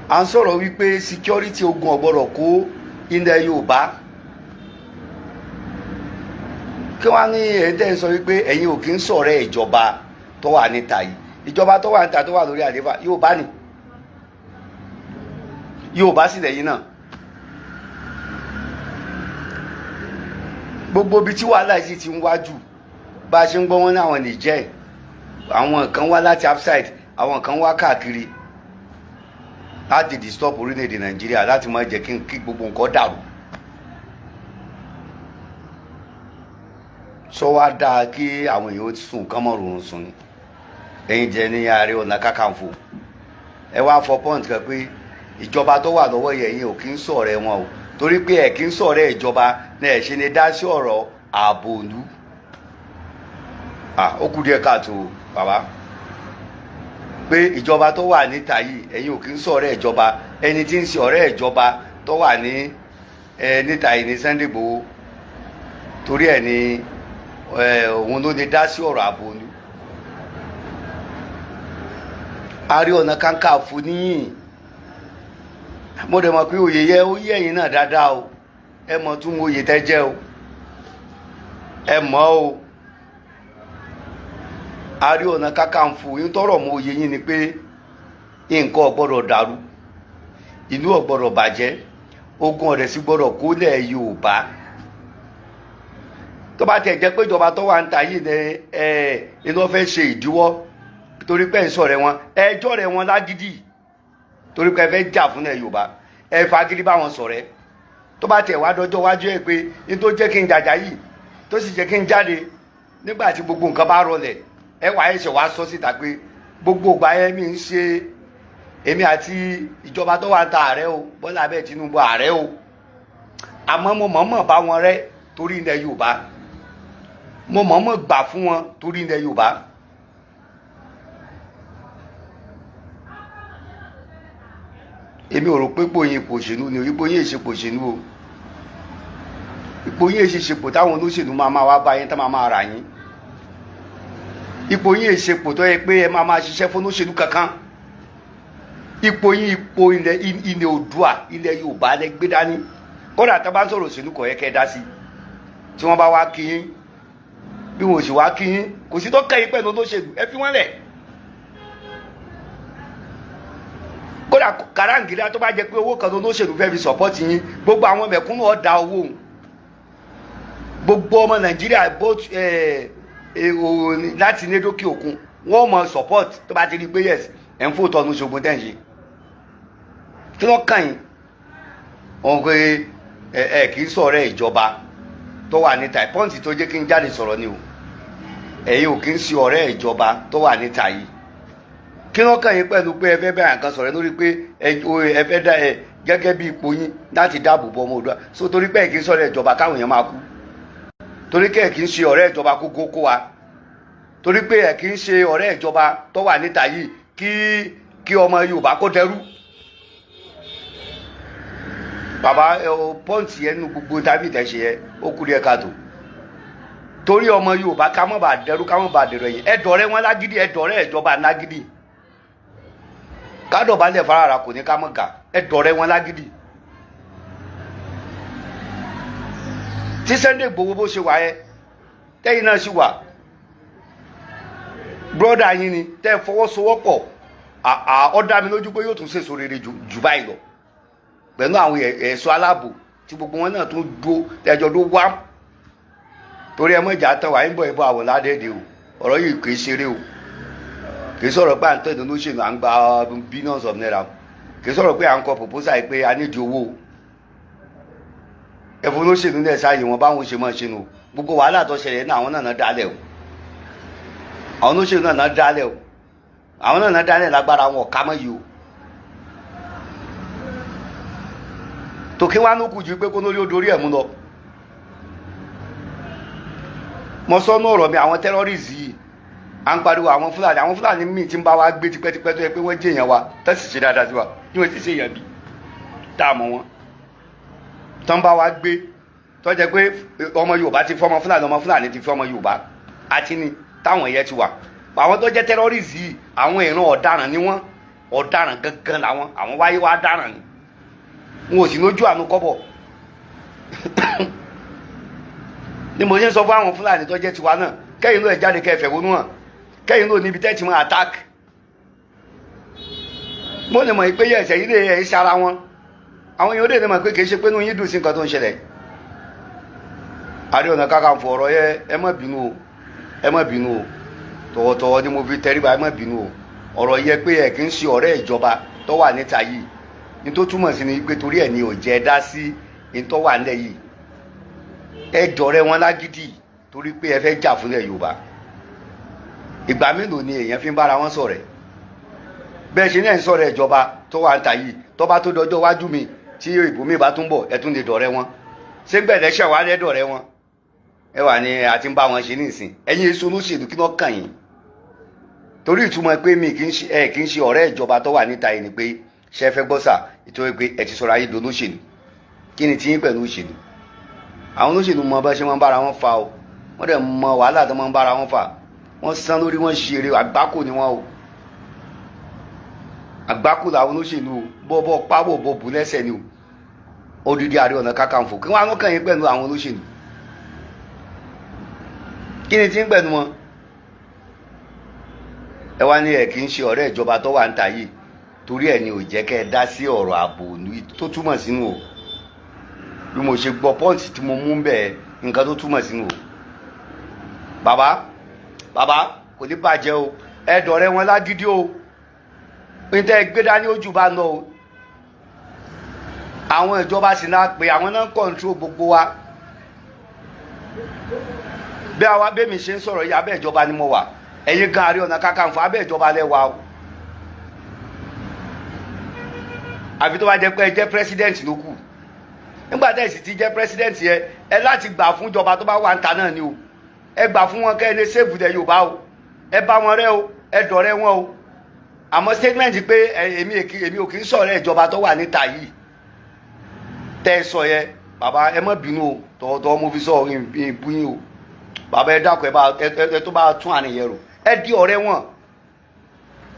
à ń sọ̀rọ̀ wípé security ogun ò gbọ́dọ̀ kó ilẹ̀ Yorùbá. Kí wọ́n á ní èyí tẹ́ ń sọ wípé ẹ̀yin ò kí ń sọ̀rọ̀ ìjọba tó wà níta yìí, ìjọba tó wà níta tó wà lórí àlééfà Yorùbá ni, Yorùbá sì lẹ́yìn náà. Gbogbo ibi tí wàhálà yìí ti ń wájú, bá a ṣe ń gbọ́ wọn ní àwọn Niger, àwọn kan wá láti outside, àwọn kan wá káàkiri láti disturb orílẹ̀-èdè Nàìjíríà, láti má jẹ́ kí gbogbo nǹkan dàrú. Sọ wá dáa kí àwọn èèyàn sùn kán mọ́ rọrùn sùn ni. Ẹ̀yin jẹ́ ní Ààrẹ Ọ̀nà Kakanfò, ẹ wá fọ pọ́ǹtì kan pé ìjọba tó wà lọ́wọ́ yẹn, ẹ̀yin ò kí ń sọ̀rẹ́ wọn o, torí pé ẹ̀ kí ń sọ̀rẹ́ ìjọba ní ẹ̀ ṣe ni dá sí ọ̀rọ̀ ààbò ìlú. Ó kù díẹ̀ káàtó bàbá, pé ìjọba tó wà níta yìí, ẹ̀yin ò kí ń sọ̀rẹ́ ìjọba. Ẹni tí ń ṣe ọ̀rẹ́ ìjọba tó wà ní níta yìí ní Sunday Igboho, torí ẹ̀ ni òun ló ní dá sí ọ̀rọ̀ ààbò ìlú. Ààrẹ Ọ̀nà Kakanfò níyìn, mo dẹ̀ mọ̀ pé oyè yẹ ó yẹ ẹ̀yin náà dáadáa o, ẹ mọ̀ tún mo oyè tẹ́ jẹ́ o, ẹ mọ̀ o. Ààrẹ Ọ̀nà Kakanfò yín tọrọ mọ oyè yín ni pé nǹkan ò gbọ́dọ̀ dàrú, ìlú ò gbọ́dọ̀ bàjẹ́, ogun ọ̀rẹ́ sì gbọ́dọ̀ kólẹ̀ Yorùbá. Tó bá tẹ̀ jẹ́ pé ìjọba tó wà ń ta yìí ni ẹ iná fẹ́ ṣe ìdíwọ́, torí pé ń sọ̀rẹ́ wọn, ẹjọ́ rẹ̀ wọn lágídí, torí pé ẹ fẹ́ jà fún ẹ Yorùbá, ẹ fagídí bá wọn sọ̀rẹ́. Tó bá tẹ̀ wá dọjọ́ wájú ẹ pé ní tó jẹ́ kí n jàjà yìí, tó sì jẹ́ kí n jáde nígbà tí gbogbo nǹkan bá rọlẹ̀, ẹ wà ẹ̀ṣẹ̀ wá sọ síta pé gbogbo ìgbà yẹn mi ń ṣe èmi àti ìjọba tó wà ń ta ààrẹ o, Bọ́lá abẹ́ Tinubu ààrẹ o, àmọ́ mo mọ̀ọ́mọ̀ bá wọn rẹ́ torí ilẹ̀ Yorùbá, mo mọ̀ọ́mọ̀ gbà fún wọn torí ilẹ̀ Yorùbá. Èmi ò rò pé ipò yín ipò òṣèlú ni, ipò yín èṣe ipò òṣèlú o, ipò yín èṣe ṣepò táwọn olóṣèlú máa máa wá bá yín tá máa máa rà yín, ipò yín èṣe ipò tó yẹ pé ẹ máa máa ṣiṣẹ́ fún olóṣèlú kankan, ipò yín ipò ilẹ̀ Oòduà, ilẹ̀ Yorùbá lẹ gbé dání. Kódà tá a bá ń sọ̀rọ̀ òṣèlú kò yẹ kẹ́ ẹ dá sí, tí wọ́n bá wá kí yín, bí wọn ò sì wá kí yín, kò sí tó kẹ́yìn pẹ̀lú olóṣèlú, ẹ fi wọ́n lẹ̀. Kódà kàráǹgídá tó bá jẹ pé owó kan lóṣèlú fẹ́ fi sọ̀pọ́tì yín, gbogbo àwọn mẹ̀kúnnù ọ̀dà owó òun, gbogbo ọmọ Nàìjíríà láti ní dókè òkun wọ́n mọ support tó bá ti rí pé yes ẹ̀ ń fòótọ́ ọ̀nù ṣogun tẹ̀ ń ṣe. Kí ló kàn yín? Wọn pe Ẹ ẹ kì í sọ̀rẹ́ ìjọba tó wà níta. Pọ́ǹtì tó jẹ́ kí n jáde sọ̀rọ̀ ni o. Ẹ̀yin ò kì í ṣe ọ̀rẹ́ ìjọba tó wà níta yìí. Kí wọ́n kàn yín pẹ̀lú pé ẹ fẹ́ bá nǹkan sọ̀rọ̀ lórí pé ẹ fẹ́ dá ẹ gẹ́gẹ́ bí ipò yín láti dáàbò bo ọmọ Oòduà? So torí pé ẹ kì í sọ̀rọ̀ ìjọba, káwọn èèyàn máa kú? Torí pé ẹ kì í ṣe ọ̀rẹ́ ìjọba, kó kó wa? Torí pé ẹ kì í ṣe ọ̀rẹ́ ìjọba tó wà níta yìí, kí ọmọ Yorùbá kó dẹrú? Bàbá ẹ o, pọ́ǹtì yẹn nínú gbogbo tábìlì tẹ̀ ṣe yẹ, ó kú díẹ̀ káàtó. Torí ọmọ Yorùbá, ká má bàa dẹrú, ká má bàa dẹrọ ẹ̀yìn, ẹ dọ̀rẹ́ wọn lágídí, ẹ dọ̀rẹ́ ìjọba lágídí. Kádọ̀bálẹ̀ farara kò ní ká mọ̀ gà. Ẹ dọ̀rẹ́ wọn lágídí. Tí Sunday Igboho bó ṣe wà yẹ, tẹ́yìn náà sì wà, brọ́dà yín ni tẹ́ ẹ fọwọ́sowọ́pọ̀, ó dá mi lójú pé yóò tún sèso rere jù báyìí lọ pẹ̀lú àwọn ẹ̀ṣọ́ aláàbò tí gbogbo wọn náà tún dúró tẹ́jọ́ ló wá. Torí ẹ mọ̀ ìjà tán wà ń bọ̀ ìbọn àwọn ládẹ́ẹ̀dẹ́ o. Ọ̀rọ̀ yìí kì í ṣeré o. Kì í sọ̀rọ̀ pé à ń tẹ̀dọ̀ lóṣèlú, à ń gba billions of naira. Kì í sọ̀rọ̀ pé à ń kọ proposal yìí pé a nídìí owó o. Ẹ̀fọn olóṣèlú náà ṣáàyè wọn báwọn ṣe máa ṣe nù. Gbogbo wàhálà tó ṣẹlẹ̀ náà, àwọn náà dálẹ̀ o. Àwọn olóṣèlú náà dálẹ̀ o. Àwọn náà dálẹ̀, lágbára wọn ọ̀ká mọ́ yìí o. Tòkí wá ló kù ju pé kó lórí ó dorí ẹ̀ mú lọ. Mo sọ ní ọ̀rọ̀ mi, àwọn terrorists yìí, à ń pariwo àwọn Fúlàní. Àwọn Fúlàní míì tí ń bá wa gbé tipẹ́tipẹ́, tó yẹ pé wọ́n jẹ́ èèyàn wa, tó sì ṣe dáadáa sí wa, tí wọ́n sì ṣe èèyàn bí tá a mọ̀ wọn, tó ń bá wa gbé, tó jẹ́ pé ọmọ Yorùbá ti fẹ́ ọmọ Fúlàní, ọmọ Fúlàní ti fẹ́ ọmọ Yorùbá, àti ní táwọn yẹn ti wà. Àwọn tó jẹ́ terrorists yìí, àwọn ìran ọ̀daràn ni wọ́n. Ọ̀daràn gangan làwọn. Àwọn wáyé wá dáràn ni, wọn ò sì lójú àánú kọ́bọ̀. Ni mo ṣe ń sọ fún àwọn Fúlàní tó jẹ́ tiwa náà, kẹ́yìn ló ẹ̀ jáde, kẹ́ ẹ fẹ̀hónú hàn, kẹ́yìn ló níbi tẹ́tí mọ́ attack. Mo lè mọ̀ pé ẹ̀sẹ̀ yìí lè ẹ̀ ṣe ara wọn. Àwọn èèyàn lè mọ̀ pé kì í ṣe pé inú yín dùn sí nǹkan tó ń ṣẹlẹ̀. Ààrẹ Ọ̀nà Kakanfò, ọ̀rọ̀ yẹ, ẹ má bínú o, ẹ má bínú o. Tọ̀wọ̀tọ̀wọ̀ ni mo fi tẹríba, ẹ má bínú o. Ọ̀rọ̀ yẹ pé ẹ kì í ṣe ọ̀rẹ́ ìjọba tó wà níta yìí, ní tó túmọ̀ sí ni pé torí ẹ̀ ni ò jẹ́ dá sí ní tó wà nílẹ̀ yìí. Ẹ dọ̀rẹ́ wọn lágídí torí pé ẹ fẹ́ jà fúnlẹ̀ Yorùbá. Ìgbà mélòó ni èèyàn fi ń bára wọn sọ̀rẹ́? Bẹ́ẹ̀ ṣe náà ń sọ̀rọ̀ ìjọba tó wà níta yìí, tó bá tó dọjọ́ wájú mi tí ìbò mi bá tún bọ̀, ẹ tún lè dọ̀rẹ́ wọn. Ṣé gbẹ̀dẹ̀ wà lẹ́ dọ̀rẹ́ wọn? Ẹ wà ní àti ń bá wọn ṣe nísìn. Ẹ̀yin èso olóṣèlú, kí ló kàn yín? Torí ìtumọ̀ pé mi kì í ṣe, ẹ kì í ṣe ọ̀rẹ́ ìjọba tó wà níta yìí ni pé ṣe fẹ́ gbọ́ sà, ìtorí pé ẹ ti sọ̀rọ̀ ayé dolóṣèlú. Kí ni tiyín pẹ̀lú òṣèlú? Àwọn olóṣèlú mọ bá ṣe máa ń bára wọn fa o. Wọ́n dẹ̀ mọ wàhálà tó máa ń bára wọn fà. Wọ́n sán lórí, wọ́n ṣe eré àgbákò ni wọ́n o. Àgbákò làwọn olóṣèlú o. Bọ́ pábò bọ́ bù lẹ́sẹ̀ ni o. Odidi Ààrẹ Ọ̀nà Kakanfò, kí wọ́n á kàn yín pẹ̀lú àwọn olóṣèlú? Kí ni tí ń pẹ̀lú wọn? Ẹ wá ní ẹ kì í ṣe ọ̀rẹ́ ìjọba tó wà níta yìí, torí ẹ ní ò jẹ́ kẹ́ ẹ dá sí ọ̀rọ̀ ààbò tó túmọ̀ sínú o. Bí mo ṣe gbọ́ pọ́ǹtì tí mo mú bẹ́ẹ̀, nǹkan tó túmọ̀ sínú o. Bàbá, bàbá, kò ní bàjẹ́ o. Ẹ dọ̀rẹ́ wọn lágídí o. Ní tẹ́ ẹ gbé dání ojú bá lọ o. Àwọn ìjọba sì náà pé àwọn náà ń kọ̀ǹtró gbogbo wa. Bí àwa bẹ́ẹ̀ mi ṣe ń sọ̀rọ̀ yìí, abẹ́ ìjọba ni mo wà. Ẹ̀yin gan, Ààrẹ Ọ̀nà Kakanfò, abẹ́ ìjọba lẹ wà o. Àfi tó bá jẹ́ pé ẹ jẹ́ president ló kù. Nígbà tẹ́ ẹ sì ti jẹ́ president yẹ, ẹ láti gbà fún ìjọba tó bá wà níta náà ni o. Ẹ gbà fún wọn kẹ́ ẹ lè save ilẹ̀ Yorùbá o. Ẹ bá wọn rẹ́ o, ẹ dọ̀rẹ́ wọn o. Àmọ́ statement pé èmi ò kì í sọ̀rọ̀ ìjọba tó wà níta yìí tẹ́ ẹ sọ yẹ, bàbá, ẹ má bínú o. Tọ̀wọ̀tọ̀wọ̀ mo fi sọ ìbú yín o. Bàbá, ẹ dákun, ẹ bá ẹ tó bá tún àníyàn rò. Ẹ di ọ̀rẹ́ wọn,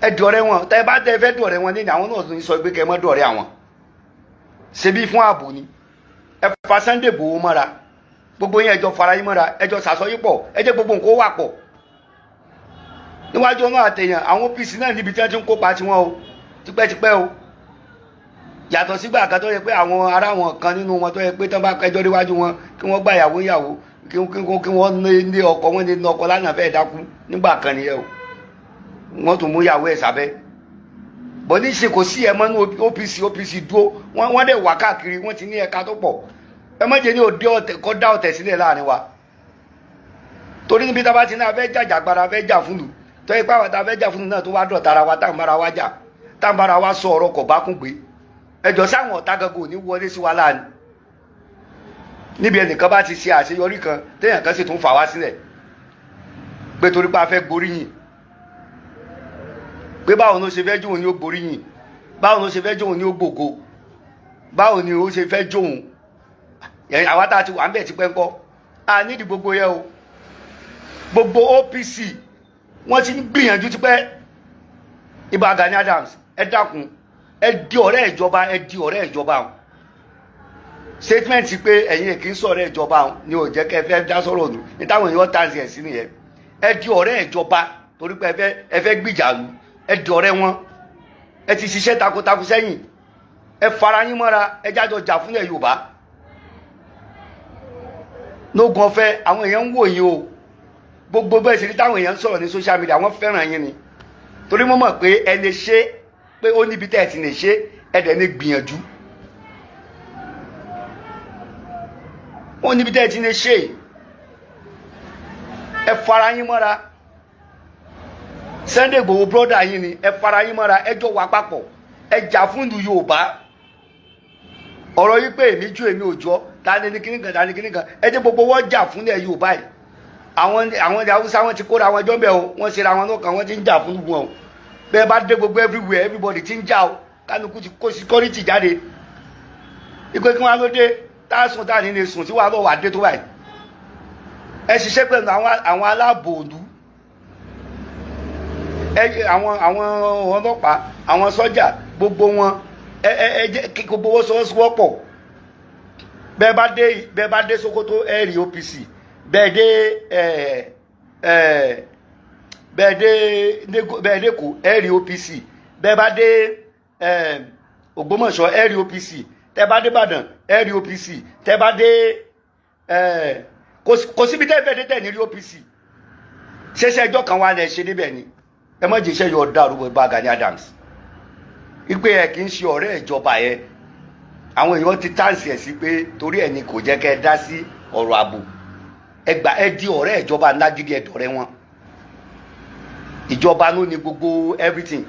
ẹ di ọ̀rẹ́ wọn. Tẹ́ bá tẹ́ fẹ́ dọ̀rẹ́ wọn nínú àwọn náà sọ pé kẹ́ ẹ má dọ̀rẹ́ àwọn. Ṣebí fún ààbò ni. Ẹ fa Sunday Igboho mọ́ra. Gbogbo yín, ẹjọ́ fara yín mọ́ra, ẹjọ́ sàsọyípọ̀, ẹ jẹ́ gbogbo nǹkan ó wà pọ̀ níwájú ọ̀nà àtẹ̀yàn. Àwọn OPC náà níbi tí wọ́n ti ń kópa tiwọn o tipẹ́tipẹ́ o. Yàtọ̀ sígbà kan tó yẹ pé àwọn ará wọn kan nínú wọn tó yẹ pé tán bá kẹjọ́ níwájú wọn, kí wọ́n gbà ìyàwó ìyàwó, kí wọ́n ní ọkọ wọn, ní ọkọ lánàá fẹ́ẹ́ dákú nígbà kan nìyẹn o. Wọ́n tún mú ìyàwó ẹ̀ sábẹ́ bọ́ ní ṣe kò sí ẹ̀ mọ́ ní OPC. OPC dúró, wọ́n dẹ̀ wà káàkiri, wọ́n ti ní ẹ̀ka tó pọ̀. Ẹ má jẹ́ ní òde ọ̀tẹ̀ kọ́ dá ọ̀tẹ̀ sílẹ̀ láàrin wa, torí níbi tá a bá ti ní a fẹ́ jàjàgbara, a fẹ́ jà fún lu tó yẹ pé àwọn tá a fẹ́ jà fún lu náà tó wá dọ̀tá ara wa, tá à ń bára wa jà, tá à ń bára wa sọ ọ̀rọ̀ kọ̀ bá kún gbé. Ẹjọ́ sáwọn ọ̀tá gangan ò ní wọlé sí wa láàánú níbi ẹnìkan bá ti ṣe àṣeyọrí kan, téèyàn kan sì tún fà wá sílẹ̀ pé torí pé a fẹ́ gboríyìn, pé báwo ló ṣe fẹ́ jóun ni ó gboríyìn, báwo ló ṣe fẹ́ jóun ni ó gbògo, báwo ni ó ṣe fẹ́ jóun. Àwa tá a ti wà ń bẹ̀ ti pẹ́ ńkọ́, a nídìí gbogbo yẹ o. Gbogbo OPC wọ́n ti ń gbìyànjú tipẹ́. Ìbà Gani Adams, ẹ dákun, ẹ di ọ̀rẹ́ ìjọba, ẹ di ọ̀rẹ́ ìjọba o. Statement pé ẹ̀yin kì í sọ̀rọ̀ ìjọba ni ò jẹ́ kẹ́ ẹ fẹ́ dá sọ̀rọ̀ nù ní táwọn èèyàn tàǹsì ẹ̀ sí nìyẹn. Ẹ di ọ̀rẹ́ ìjọba torí pé ẹ fẹ́ gbìjà lu, ẹ di ọ̀rẹ́ wọn. Ẹ ti ṣiṣẹ́ takuntakun sẹ́yìn, ẹ fara yín mọ́ra, ẹ jájọ jà fúnlẹ̀ Yorùbá lógun ọ̀fẹ́. Àwọn èèyàn ń wò yín o, gbogbo bẹ́ẹ̀ ṣe ní táwọn èèyàn ń sọ̀rọ̀ ní social media, wọ́n fẹ́ràn yín ni, torí mo mọ̀ pé ẹ lè ṣe, pé ó níbi tẹ́ ẹ ti lè ṣe, ẹ dẹ̀ ní gbìyànjú. Ó níbi tẹ́ ẹ ti lè ṣe, ẹ fara yín mọ́ra. Sunday Igboho brọ́dà yín ni, ẹ fara yín mọ́ra, ẹ jọ wà papọ̀, ẹ jà fún ìlú Yorùbá. Ọ̀rọ̀ yìí pé èmi ju èmi ò jọ, ta ni kíní kan, ta ni kíní kan, ẹ jẹ́ gbogbo wọn jà fún ilẹ̀ Yorùbá yìí. Àwọn ilẹ̀ Haúsá wọn ti kóra wọn jọ bẹ́ẹ̀ o, wọ́n ṣera wọn lọ́kàn, wọ́n ti ń jà fún wọn o. Bẹ́ẹ̀ bá dé gbogbo everywhere, everybody ti ń jà o, kálukú ti kó security jáde. Ìpè kí wọ́n á ló dé tá a sùn tá a ní lè sùn tí wàá lọ wà dé tó báyìí. Ẹ ṣiṣẹ́ pẹ̀lú àwọn aláàbò òlu, àwọn ọlọ́pàá, àwọn sọ́jà, gbogbo wọn ẹ jẹ́ kí gbogbo wọn sọ́wọ́sowọ́pọ̀. Bẹ́ẹ̀ bá dé Sokoto, ẹ rí OPC. Bẹ́ẹ̀ dé Èkó, ẹ rí OPC. Bẹ́ẹ̀ bá dé Ògbómọ̀ṣọ́, ẹ rí OPC. Tẹ́ bá dé Ìbàdàn, ẹ rí OPC. Tẹ́ bá dé kò síbi tẹ́ fẹ́ dé tẹ́ ní rí OPC. Ṣẹṣẹ ẹjọ́ kan wà lẹ ṣe débẹ̀ ni. Ẹ má jẹ́ iṣẹ́ yọ dàrú bá Gani Adams. Ipe ẹ kì í ṣe ọ̀rẹ́ ìjọba yẹn. Àwọn èèyàn ti táǹsì ẹ̀ sí pé torí ẹ̀ ni kò jẹ́ kẹ́ ẹ dá sí ọ̀rọ̀ ààbò. Ẹ gbà ẹ di ọ̀rẹ́ ìjọba ńlá gidi, ẹ dọ̀rẹ́ wọn. Ìjọba ló ní gbogbo everything.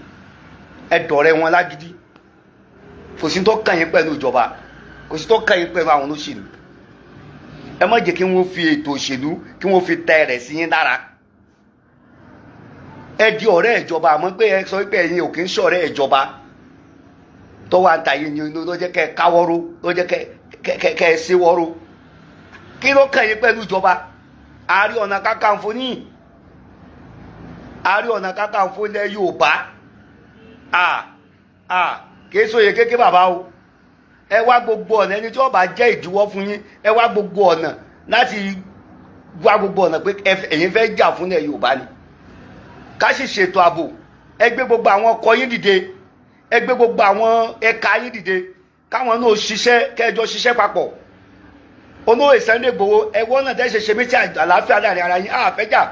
Ẹ dọ̀rẹ́ wọn lágídí. Kò sí tó kàn yín pẹ̀lú ìjọba, kò sí tó kàn yín pẹ̀lú àwọn olóṣèlú. Ẹ má jẹ́ kí wọ́n fi ètò òṣèlú kí wọ́n fi tẹ ẹ̀rẹ̀ sí yín lára. Ẹ di ọ̀rẹ́ ìjọba, àmọ́ pé ẹ sọ pé ẹ̀yin ò kì í ṣọ̀rẹ́ ìjọba tó wà ń ta yín ni ló jẹ́ kẹ́ ẹ káwọ́rọ́, ló jẹ́ kẹ́ ẹ ṣíwọ́rọ́. Kí ló kàn yín pẹ̀lú ìjọba? Ààrẹ Ọ̀nà Kakanfò ní Ààrẹ Ọ̀nà Kakanfò ilẹ̀ Yorùbá. Kìí sóye kékeré bàbá o. Ẹ wá gbogbo ọ̀nà ẹni tí ó bá jẹ́ ìdíwọ́ fún yín, ẹ wá gbogbo ọ̀nà láti wá gbogbo ọ̀nà pé ẹ̀yin fẹ́ jà fún ilẹ̀ Yorùbá ni. Ká sì ṣètò ààbò, ẹ gbé gbogbo àwọn ọkọ̀ yín dìde, ẹ gbé gbogbo àwọn ẹ̀ka yín dìde, káwọn náà ṣiṣẹ́, kẹjọ ṣiṣẹ́ papọ̀. Olóyè Sunday Igboho, ẹwọ́n náà tẹ́ ṣe ṣe méjì àlàáfíà láàrin ara yín. Àfẹ́ jà,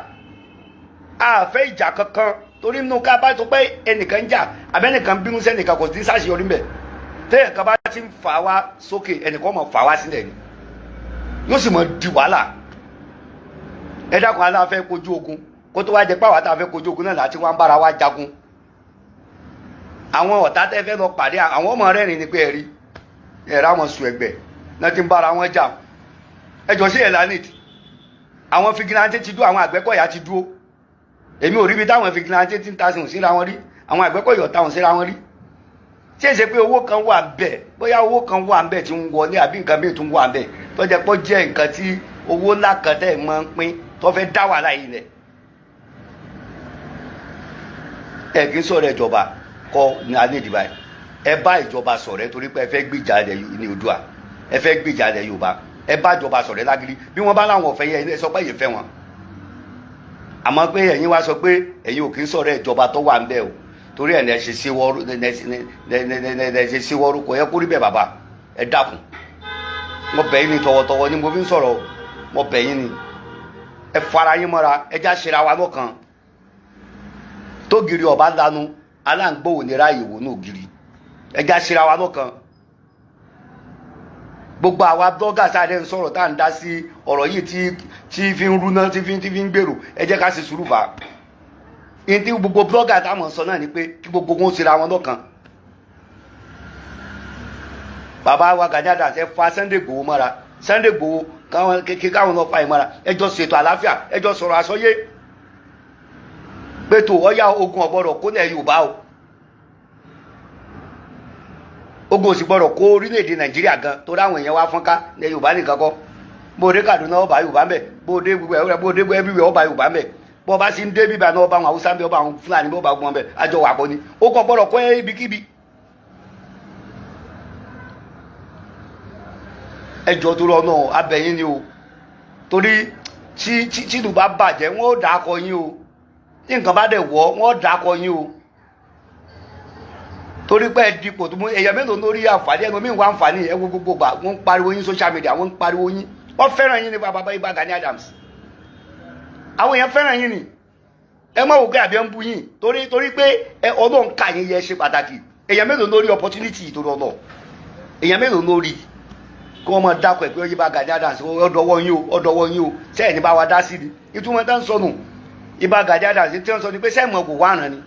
àfẹ́ ìjà kankan, torí nínú ká bá tó pé ẹnìkan ń jà àbẹ́nìkan bínú sẹ́nìkan kò sí ṣàṣeyọrí mbẹ̀. Téèyàn kan bá ti ń fà wá sókè, ẹnìkan mọ̀ fà wá sílẹ̀ ni, yóò sì mọ̀ di wàhálà. Ẹ dákun, aláfẹ́ kojú ogun kó tó wá jẹ pé àwọn àtàfẹ́ kojú ogun náà láti wá ń bára wa jagun. Àwọn ọ̀tá tẹ́ fẹ́ lọ pàdé àwọn ọmọ rẹ́rìn ni pé ẹ rí ẹ̀rọ àwọn sùn ẹgbẹ́ náà ti ń bára wọn jà. Ẹjọ́ sí ẹ̀lánìtì, àwọn fìgìláńtì ti dúró, àwọn Àgbẹ̀kọ̀yà ti dúró. Èmi ò rí ibi táwọn fìgìláńtì ti ń ta sùn síra wọn rí, àwọn Àgbẹ̀kọ̀yà táwọn síra wọn rí. Ṣé èsè pé owó kan wà bẹ́ẹ̀, bóyá owó kan wà bẹ́ẹ̀ tí ń wọlé àbí nǹkan míì tún wà bẹ́ẹ̀ tó jẹ́ pé ó jẹ́ nǹkan tí owó ńlá kan tẹ́ ẹ̀ máa ń pín tó fẹ́ dá wàhálà yìí lẹ̀. Ẹ kì í sọ̀rọ̀ ìjọba kọ́ ní alẹ́ ìdìbò yìí. Ẹ bá ìjọba sọ̀rọ̀ torí pé ẹ fẹ́ gbìjà ilẹ̀ ní Oòduà, ẹ fẹ́ gbìjà ilẹ̀ Yorùbá, ẹ bá ìjọba sọ̀rọ̀ lágídí. Bí wọ́n bá láwọn ọ̀fẹ́ yẹn, ẹ sọ pé ẹ̀yin fẹ́ wọn. Àmọ́ pé ẹ̀yin wá sọ pé ẹ̀yin ò kì í sọ̀rọ̀ ìjọba tó wà ń bẹ̀ o, torí ẹ̀ ṣe síwọ́rú, kò yẹ kó rí bẹ́ẹ̀ bàbá. Ẹ dákun, mo bẹ̀ yín ni tọ̀wọ̀tọ̀wọ̀ ni mo fi ń sọ̀rọ̀, mo bẹ̀ yín ni. Ẹ fara yín mọ́ra, ẹ já ṣera wa lọ́kàn. Tó giri ọba lanu, aláǹgbò ò ní ráàyè wò ní ògiri. Ẹ já ṣera wa lọ́kàn. Gbogbo àwa blogger sáré ń sọ̀rọ̀ tá à ń dá sí ọ̀rọ̀ yìí tí fi ń rúná, tí fi ń gbèrò, ẹ jẹ́ ká ṣe sùúrù fà á. Ní tí gbogbo blogger táwọn sọ náà ni pé kí gbogbo wọn ṣera wọn lọ́kan. Bàbá wa Gani Adams, ẹ fa Sunday Igboho mọ́ra. Sunday Igboho, káwọn kékeré káwọn lọ fa ìmọ̀ra. Ẹ jọ ṣètò àlàáfíà, ẹ jọ sọ̀rọ̀ àsọyé pẹ̀tò ọ̀yá. Ogun ọ̀gbọ́dọ̀ kó lẹ̀ Yorùbá o, ogun ò sì gbọ́dọ̀ kó orílẹ̀-èdè Nàìjíríà gan, torí àwọn èèyàn wá fọ́nká ní Yorùbá nìkan kọ́. Bó dé Kaduna, ọba Yorùbá ń bẹ. Bó dé gbogbo ẹ̀, bó dé everywhere, ọba Yorùbá ń bẹ. Bó bá sì ń dé bíbá náà, ọba àwọn Haúsá ń bẹ, ọba àwọn Fúlàní bẹ, ọba gbọ́n bẹ. Àjọ wà pọ̀ ni, ó kàn gbọ́dọ̀ kó ibikíbi. Ẹjọ́ tó lọ náà abẹ́yìn ni o, torí tí tí ìlú bá bàjẹ́, wọ́n ó dà á kọ yín o. Tí nǹkan bá dẹ̀ wọ́, wọ́n ó dà á kọ yín o, torí pé ẹ dipò tó mú èèyàn mélòó lórí àǹfààní ẹnu mi ń wá àǹfààní. Ẹ wo gbogbo gbà, wọ́n ń pariwo yín social media, wọ́n ń pariwo yín, wọ́n fẹ́ràn yín ní bàbá Ìbà Gani Adams. Àwọn èèyàn fẹ́ràn yín ni. Ẹ má wò pé àbí ẹ ń bu yín, torí pé ẹ Ọlọ́run kà yín yẹ ṣe pàtàkì. Èèyàn mélòó lórí opportunity torí Ọlọ́run? Èèyàn mélòó lórí kí wọ́n máa dákọ̀ ẹ̀ pé Ìbà Gani Adams, ọ̀dọ̀wọ́ yín o, ọ̀dọ̀wọ́ yín o, sẹ́yìn ní bá wa dá sí ni? Ìtumọ̀ tá ń sọnù, Ìbà Gani Adams tí wọ́n sọ ni pé sẹ́yìn mọ̀ kò wá ràn ni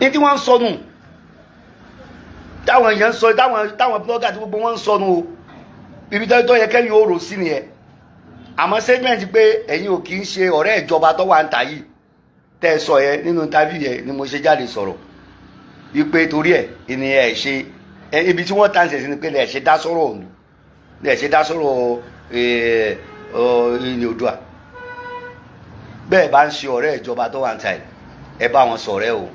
ní tí wọ́n ń sọnù, táwọn èèyàn ń sọ, táwọn blogger tí gbogbo wọn ń sọnù o. Ibi tó yẹ kẹ́yìn ó rò sí nìyẹn. Àmọ́ statement pé ẹ̀yin ò kì í ṣe ọ̀rẹ́ ìjọba tó wà ń tà yìí tẹ́ ẹ sọ yẹn nínú interview yẹn ni mo ṣe jáde sọ̀rọ̀ wípé torí ẹ̀ ìní ẹ̀ ṣe ibi tí wọ́n tà ń ṣe sí ni pé ẹ̀ ṣe dá sọ̀rọ̀ òǹdù, ẹ̀ ṣe dá sọ̀rọ̀ ìní Oòduà. Bẹ́ẹ̀ bá ń ṣe ọ̀rẹ́ ìjọba tó wà ń tà yìí, ẹ bá wọn ṣọ̀rẹ́ o,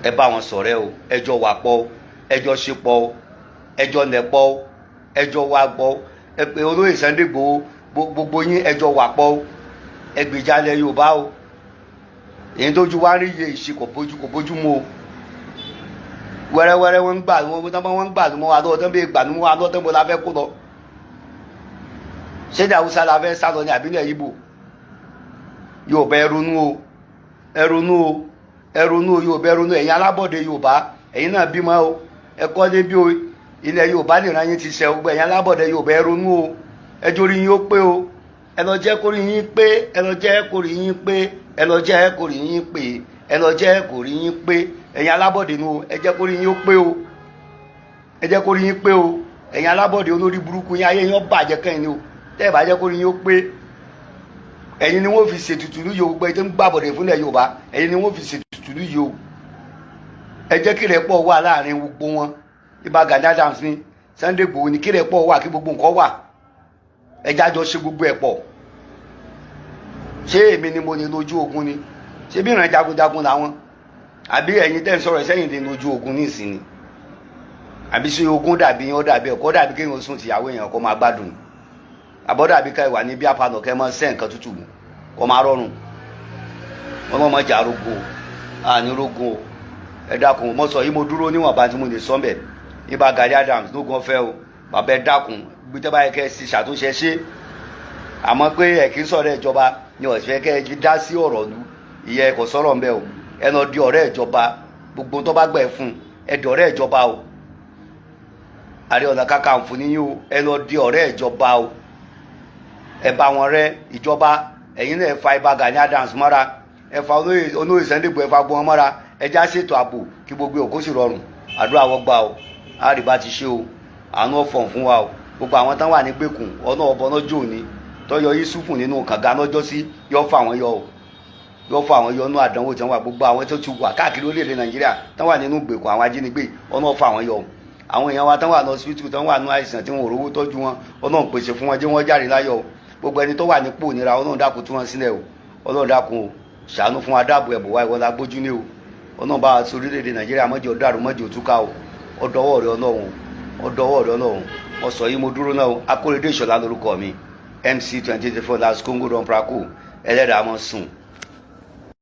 ẹ bá wọn ṣọ̀rẹ́ o. Ẹ jọ wà pọ̀ o, ẹ jọ ṣe pọ̀ o, ẹ jọ nẹ̀ pọ̀ o, ẹ jọ wà pọ̀ o. Ẹ pé olóyè Sunday Igboho, gbogbo yín, ẹ jọ wà pọ̀ o. Ẹ gbèjà ilẹ̀ Yorùbá o. Èyí tó ju wá rí iye ìṣe kò bójú mu o. Wẹ́rẹ́wẹ́rẹ́ wọ́n ń gbà wọ́n tán, wọ́n ń gbà mọ́ wa lọ́wọ́ tán, bí gbà mọ́ wa lọ́wọ́ tán. Bó la fẹ́ kó lọ? Ṣé ní Haúsá la fẹ́ sá lọ ní àbílẹ̀ Ìgbò? Yorùbá, ẹ ronú o, ẹ ronú o, ẹ ronú o. Yorùbá, ẹ ronú. Ẹ̀yin alábọ̀dé Yorùbá, ẹ̀yin náà bímọ o, ẹ kọ́ dé bí o. Ilẹ̀ Yorùbá nìran yín ti ṣẹ. Gbogbo ẹ̀yin alábọ̀dé Yorùbá, ẹ ronú o. Ẹ jórí yín ó pé o. Ẹ lọ jẹ́ kórí yín pé, ẹ lọ jẹ́ kórí yín pé, ẹ lọ jẹ́ kórí yín pé, ẹ lọ jẹ́ kórí yín pé. Ẹ̀yin alábọ̀dé nu o, ẹ jẹ́ kórí yín ó pé o, ẹ jẹ́ kórí yín pé o. Ẹ̀yin alábọ̀dé olórí burúkú yín, ayé yín ó bàjẹ́ kẹ́yìn ni o. Tẹ́ ẹ bá jẹ́ kórí yín ó pé, ẹ̀yin ni wọ́n fi ṣètùtù ní Yorùbá. Ẹ tẹ́ ń gbàbọ̀dé fúnlẹ̀ Yorùbá, ẹ̀yin ni wọ́n fi ṣètùtù ní Yorùbá. Ẹ jẹ́ kí rẹpọ̀ wà láàrin gbogbo wọn. Ìbà Gani Adams ni, Sunday Igboho ni, kí rẹpọ̀ wà, kí gbogbo nǹkan wà. Ẹ jájọ ṣe gbogbo ẹ̀ pọ̀. Ṣé èmi ni mo ní lójú ogun ni? Ṣé bí ìran jagunjagun làwọn? Àbí ẹ̀yin tẹ́ ń sọ̀rọ̀ sẹ́yìn ní lójú ogun nísìnyí? Àbí ṣé ogun dàbí yín? Ó dàbí ẹ̀kọ́, dàbí kéèyàn sùn tìyàwó èèyàn kó máa gbádùn, àbọ̀ dàbí ká ìwà ní bí apalọ̀ kẹ́ máa sẹ́ nǹkan tútù kó máa rọrùn. Wọn máa jà rogo àní rogo o. Ẹ dákun, mo sọ yìí, mo dúró níwọ̀nba tí mo lè sọ mbẹ̀. Ìbà Gani Adams lógun ọ̀fẹ́ o. Bàbá, ẹ dákun, gbé tẹ́ báyìí kẹ́ ẹ sì ṣàtúnṣe ṣe. Àmọ́ pé ẹ kì í sọ̀rọ̀ ìjọba ni ọ̀sẹ̀ kẹ́ ẹ dá sí ọ̀rọ̀ lu ìyẹn, kò sọ̀rọ̀ mbẹ́ o. Ẹ lọ di ọ̀rẹ́ ìjọba, gbogbo tó bá gbà ẹ fún ẹ di ọ̀rẹ́ ìjọba o. Ààrẹ Ọ̀nà Kakanfò níyìn o, ẹ lọ di ọ̀rẹ́ ìjọba o. Ẹ bá wọn rẹ ìjọba. Ẹ̀yin náà, ẹ fa Ìbà Gani Adams mọ́ra, ẹ fa olóyè Sunday Igboho, ẹ fa gbọ́n mọ́ra. Ẹ já ṣètò ààbò kí gbogbo òkú sì rọrùn. Àdúrà wọ́n gbà o, àríbá ti ṣe o, àánú ọ̀fọ̀n fún wa o. Gbogbo àwọn tán wà ní gbèkùn ọ̀nà ọ̀bọ lọ́jọ́ òní tọ́yọ Yusufu nínú kànga lọ́jọ́ sí, yọ fà wọ́n yọ o, yọ fà wọ́n yọ nínú àdánwò tí wọ́n wà. Gbogbo àwọn tó ti wà káàkiri orílẹ̀-èdè Nàìjíríà tán wà nínú gbèkùn àwọn ajínigbé, ọ̀nà fà wọ́n yọ o. Àwọn èèyàn wa tán wà ní hospital, tán wà ní àìsàn tí wọn ò rówó tọ́jú wọn, Ọlọ́run pèsè fún wọn, jẹ́ wọ́n jáde láyọ̀ o. Gbogbo ẹni tó wà nípò ìnira, Ọlọ́run dákun tú wọn sílẹ̀ o. Ọlọ́run dákun o, ṣàánú fún wa, dáàbò ẹ̀bùn wa, ìwọ la gbójú ní o. Ọlọ́run bá wa sọ orílẹ̀-èdè Nàìjíríà, mọ́jọ dàrú, mọ́jọ túká o. Ọdọwọ́ rẹ Ọlọ́run, ọdọwọ́ rẹ Ọlọ́run. Mo sọ yìí, mo dúró náà o. Akóredé Ìṣọ̀lá lórúkọ mi, MC 2024 Las Congo Don Praco. Ẹlẹ́dàá mọ́ sùn.